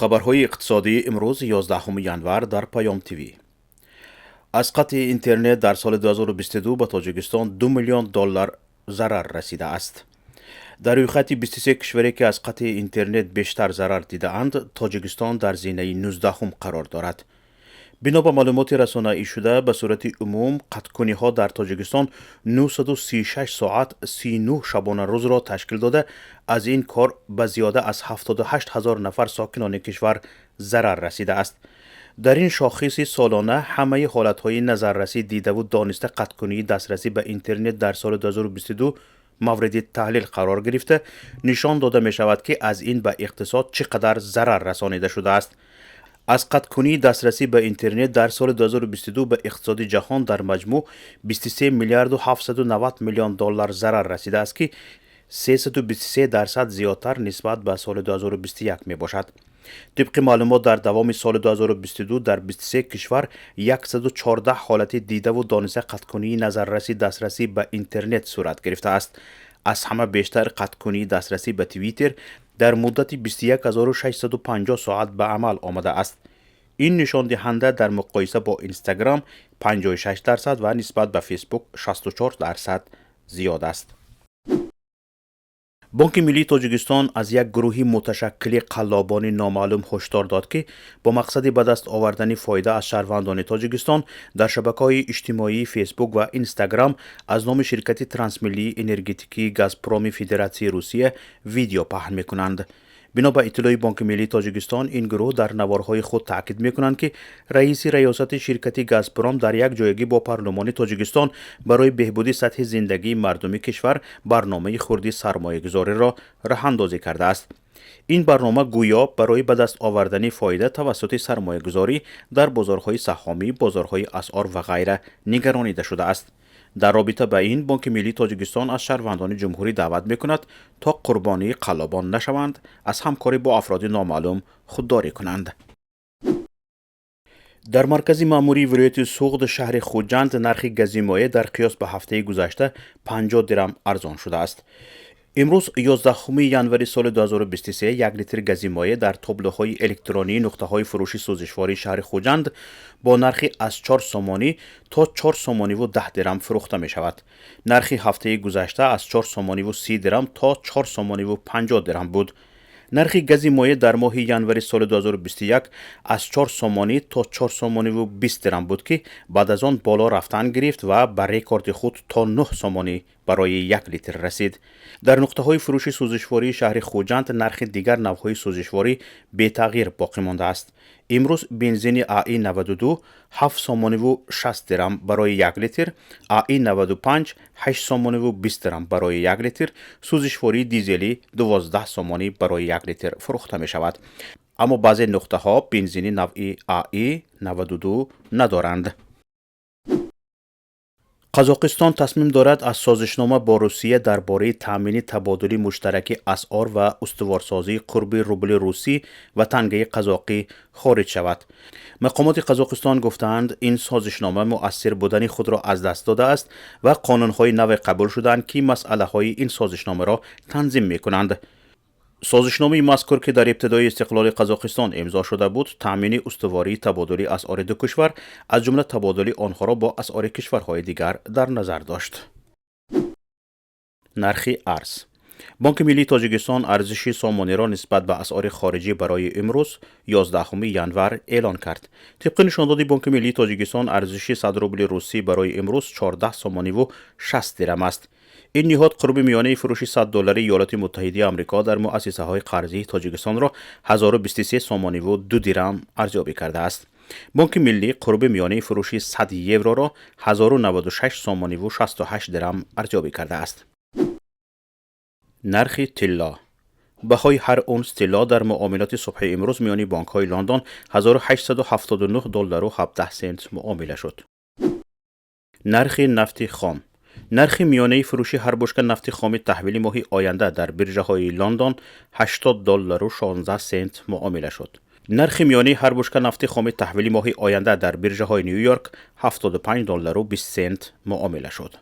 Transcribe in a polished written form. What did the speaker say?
Хабарҳои иқтисодии имрӯз, 11 январ, дар Паём ТВ. Аз қатъи интернет дар соли 2022 ба Тоҷикистон 2 миллион доллар зарар расидааст. Дар рӯйхати 23 кишваре, ки аз қатъи интернет бештар зарар дидаанд, Тоҷикистон дар зинаи 19-ум қарор дорад. Бино ба маълумоти расонаӣшуда, ба сурати умум қатъкуниҳо дар Тоҷикистон 936 соат, 39 шабонарӯзро ташкил дода, аз ин кор ба зиёда аз 78 ҳазор нафар сокинони кишвар зарар расидааст. Дар ин шохиси солона ҳамаи ҳолатҳои назаррасӣ дидаву дониста қатъкунии дастрасӣ ба интернет дар соли 2022 мавриди таҳлил қарор гирифта, нишон дода мешавад, ки аз ин ба иқтисод чӣ қадар зарар расонида шудааст. Аз қатъкунии дастрасӣ ба интернет дар соли 2022 ба иқтисоди ҷаҳон дар маҷмӯъ 23 миллиарду 790 миллион доллар зарар расидааст, ки 323% зиёдтар нисбат ба соли 2021 мебошад. Тибқи маълумот, дар давоми соли 2022 дар 23 кишвар 114 ҳолати дидаву дониста қатъкунии назарраси дастрасӣ ба интернет сурат гирифтааст. Аз ҳама бештар қатъкунии дастрасӣ ба Твиттер дар муддати 21650 соат ба амал омадааст. Ин нишондиҳанда дар муқоиса бо Инстаграм 56% ва нисбат ба Фейсбук 64% зиёд аст. Бонки миллии Тоҷикистон аз як гурӯҳи муташаккили қаллобони номаълум ҳушдор дод, ки бо мақсади ба даст овардани фоида аз шаҳрвандони Тоҷикистон дар шабакаҳои иҷтимоии Фейсбук ва Инстаграм аз номи ширкати трансмиллии энергетикии Газпроми Федератсияи Русия видео паҳн мекунанд. Бино ба иттилои Бонки миллии Тоҷикистон, ин гурӯҳ дар наворҳои худ таъкид мекунанд, ки раиси раёсати ширкати Газпром дар як ҷоягӣ бо парлумони Тоҷикистон барои беҳбуди сатҳи зиндагии мардуми кишвар барномаи хурди сармоягузориро роҳандозӣ кардааст. Ин барнома гӯё барои ба даст овардани фоида тавассути сармоягузорӣ дар бозорҳои саҳомӣ, бозорҳои асъор ва ғайра нигаронида шудааст. Дар робита ба ин Бонки миллии Тоҷикистон аз шаҳрвандони ҷумҳурӣ даъват мекунад, то қурбонии қаллобон нашаванд, аз ҳамкорӣ бо афроди номаълум худдорӣ кунанд. Дар маркази маъмурии вилояти Суғд, шаҳри Хуҷанд, нархи гази моеъ дар қиёс ба ҳафтаи гузашта 50 дирам арзон шудааст. Имрӯз, 11 январи соли 2023, 1 литр гази моеъ дар таблоҳои электронии нуқтаҳои фурӯши сӯзишвории шаҳри Хуҷанд бо нархи аз 4 сомонӣ то 4 сомониву 10 дирам фурӯхта мешавад. Нархи ҳафтаи гузашта аз 4 сомониву 30 дирам то 4 сомониву 50 дирам буд. Нархи гази моеъ дар моҳи январи соли 2021 аз 4 сомонӣ то 4 сомониву 20 дирам буд, ки баъд аз он боло рафтан гирифт ва ба рекорди худ то 9 сомонӣ барои 1 литр расид. Дар нуқтаҳои фурӯши сӯзишвории шаҳри Хуҷанд нархи дигар навъҳои сӯзишворӣ бетағйир боқӣ мондааст. Имрӯз бензини АИ 92 7 сомониву 60 дирам барои 1 литр, АИ 95 8 сомониву 20 дирам барои 1 литр, сӯзишвории дизелӣ 12 сомонӣ барои 1 литр фурӯхта мешавад. Аммо баъзе нуқтаҳо бензини навъи АИ 92 надоранд. Қазоқистон тасмим дорад аз созишнома бо Русия дар бораи таъмини табодули муштараки асъор ва устуворсозии қурби рубли русӣ ва тангаи қазоқӣ хориҷ шавад. Мақомоти Қазоқистон гуфтаанд, ин созишнома муассир будани худро аз даст додааст ва қонунҳои наве қабул шудаанд, ки масъалаҳои ин созишномаро танзим мекунанд. Созишномаи мазкур, ки дар ибтидои истиқлоли Қазоқистон имзо шуда буд, таъмини устувории табодули асъори ду кишвар, аз ҷумла табодули онҳоро бо асъори кишварҳои дигар, дар назар дошт. Нархи арз. Бонки миллии Тоҷикистон арзиши сомониро нисбат ба асъори хориҷӣ барои имрӯз, 11 январ, эълон кард. Тибқи нишондоди Бонки миллии Тоҷикистон, арзиши 100 рубли русӣ барои имрӯз 14 сомониву 60 дирам аст. Ин ниҳод қурби миёнаи фурӯши 100 доллари Иёлоти Муттаҳидаи Амрико дар муассисаҳои қарзии Тоҷикистонро 1023 сомониву 2 дирам арзёбӣ кардааст. Бонки миллӣ қурби миёнаи фурӯши 100 евроро 1096 сомониву 68 дирам арзёбӣ кардааст. Нархи тилло. Баҳои ҳар унс тилло дар муомилоти субҳи имрӯз миёни бонкҳои Лондон 1879 доллару 17 сент муомила шуд. Нархи нафти хом. Нархи миёнаи фурӯши ҳар бушка нафти хоми таҳвили моҳи оянда дар биржаҳои Лондон 80 доллару 16 сент муомила шуд. Нархи миёнаи ҳар бушка нафти хоми таҳвили моҳи оянда дар биржаҳои Ню Йорк 75 доллару 20 сент муомила шуд.